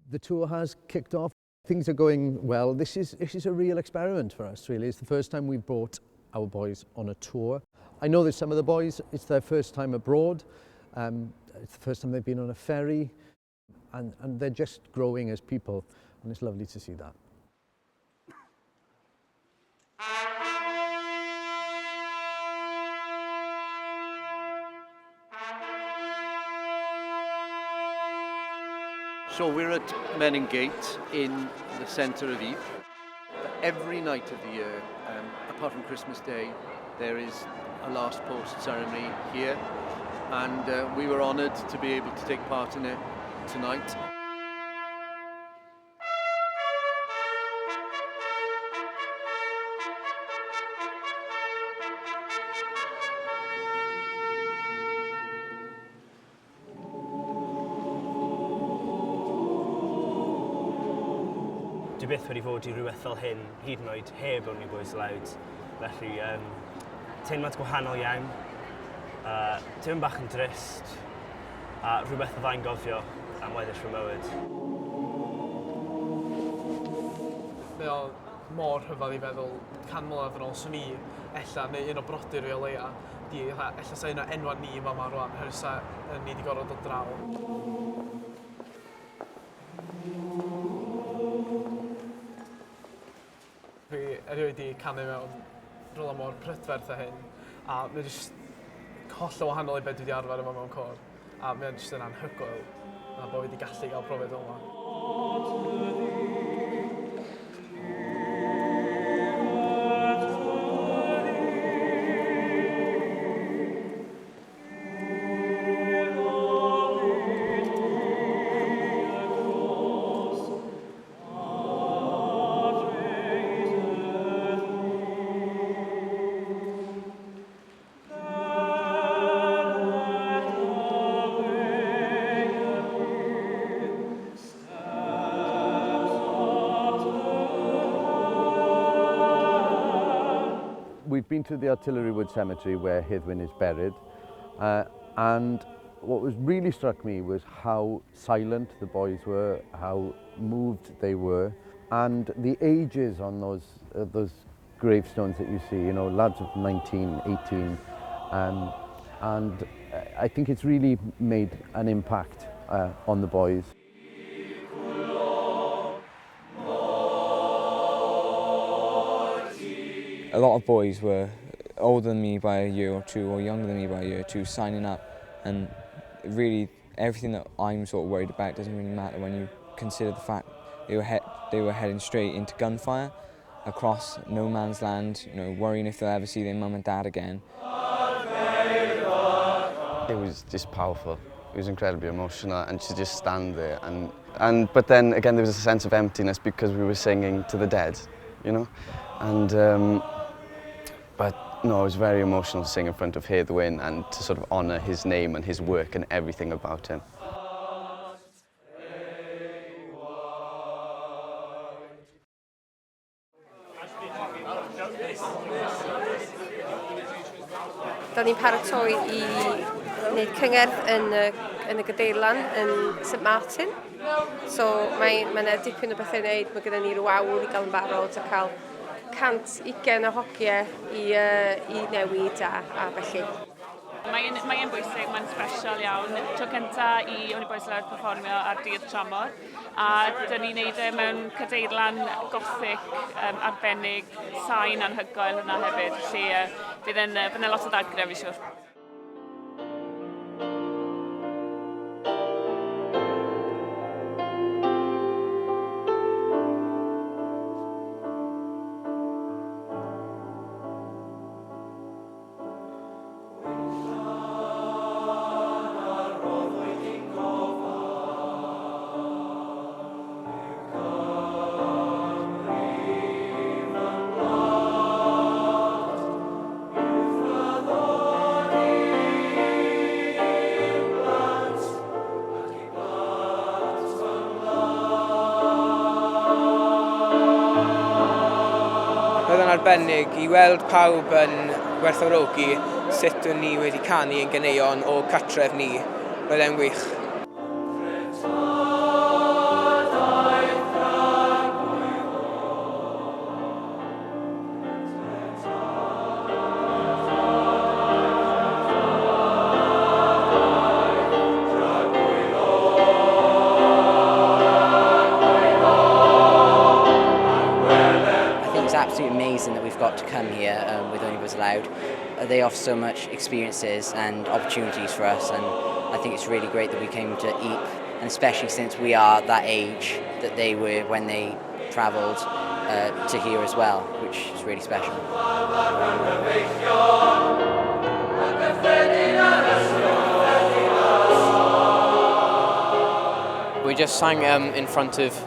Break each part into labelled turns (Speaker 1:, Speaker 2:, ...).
Speaker 1: The tour has kicked off. Things are going well. This is, this is a real experiment for us, really. It's the first time we've brought our boys on a tour. I know that some of the boys, it's their first time abroad. Um, it's the first time they've been on a ferry. And, and they're just growing as people. And it's lovely to see that. So we're at Menin Gate in the centre of Ypres. Every night of the year, um, apart from Christmas Day, there is a last post ceremony here and uh, we were honoured to be able to take part in it tonight.
Speaker 2: Dwi byth wedi fod i rhywbeth fel hyn, hyd yn oed heb Only Boys Aloud. Felly, um, teimlad gwahanol iawn. Uh, teimlad bach yn drist, a rhywbeth fyddai'n gofio am weddill fy mywyd.
Speaker 3: Mae o mor rhyfedd i feddwl 100 mlynedd yn ôl, swn i ella, neu un o brodyr fi o leia, di, fatha, ella sa un o enwa ni yn fama rwan, oherwydd sa yy ni 'di gorfod dod draw. Dwi erioed 'di canu mewn rywle mor prydferth â hyn, a mae jyst hollol wahanol i be' dwi 'di arfer efo mewn côr, a mae o'n jyst yn anhygoel a bo' fi 'di gallu gael profiad fel 'na.
Speaker 1: We've been to the Artillery Wood Cemetery where Hedd Wyn is buried uh, and what was really struck me was how silent the boys were, how moved they were and the ages on those, uh, those gravestones that you see, you know, lads of 19, 18, um, and I think it's really made an impact uh, on the boys.
Speaker 4: A lot of boys were older than me by a year or two or younger than me by a year or two signing up and really everything that I'm sort of worried about doesn't really matter when you consider the fact they were, he they were heading straight into gunfire across no man's land, you know, worrying if they'll ever see their mum and dad again.
Speaker 5: It was just powerful. It was incredibly emotional and to just stand there and, and but then again there was a sense of emptiness because we were singing to the dead, you know? And um, but no, it was very emotional to sing in front of Hedd Wyn and to sort of honour his name and his work and everything about him.
Speaker 6: Da ni'n paratoi i wneud cyngerdd yn y, yn y Gadeirlan yn St Martin. So mae, mae yna dipyn o bethau i wneud, mae gyda ni rhyw awr i gael yn barod a cael 120 o hogiau i, uh, i newid a, a felly.
Speaker 7: Mae'n mae e'n bwysig, mae'n special iawn. Tro cynta i Only Boys Aloud perfformio ar dir tramor. A dyn ni'n neud e mewn cadeirlan gothic um, arbennig, sain anhygoel yna hefyd. Felly uh, bydd e'n uh, bydd lot o ddagrau fi siwr.
Speaker 4: Roedd yn arbennig i weld pawb yn gwerthfawrogi sut o'n ni wedi canu ein ganeuon o cartref ni. Roedd e'n wych.
Speaker 8: They offer so much experiences and opportunities for us, and I think it's really great that we came to Ypres, and especially since we are that age that they were when they travelled to here as well, which is really special.
Speaker 9: We just sang in front of,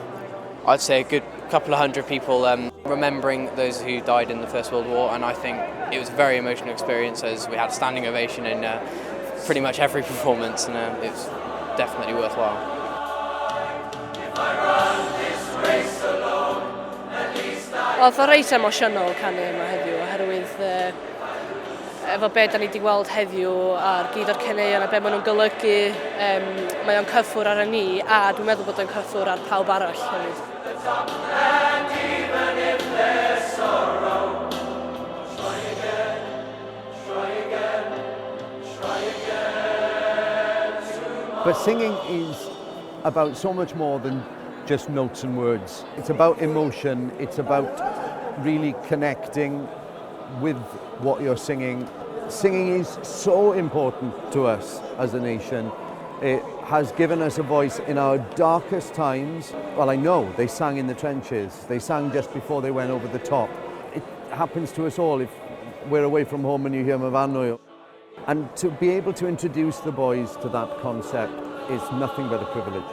Speaker 9: I'd say, a good couple of hundred people, remembering those who died in the First World War, and I think it was a very emotional experience as we had a standing ovation in pretty much every performance, and it was definitely worthwhile.
Speaker 10: Oedd o reit emosiynol canu yma heddiw oherwydd efo be da ni wedi gweld heddiw a'r gyd o'r caneuon a be maen nhw'n golygu, mae o'n cyffwrdd ar ni a dwi'n meddwl bod o'n cyffwrdd ar pawb arall hefyd.
Speaker 11: And even if there's sorrow, try again, try again, try again tomorrow.
Speaker 1: But singing is about so much more than just notes and words. It's about emotion, it's about really connecting with what you're singing. Singing is so important to us as a nation. It has given us a voice in our darkest times. Well, I know they sang in the trenches. They sang just before they went over the top. It happens to us all if we're away from home and you hear Myfanwy. And to be able to introduce the boys to that concept is nothing but a privilege.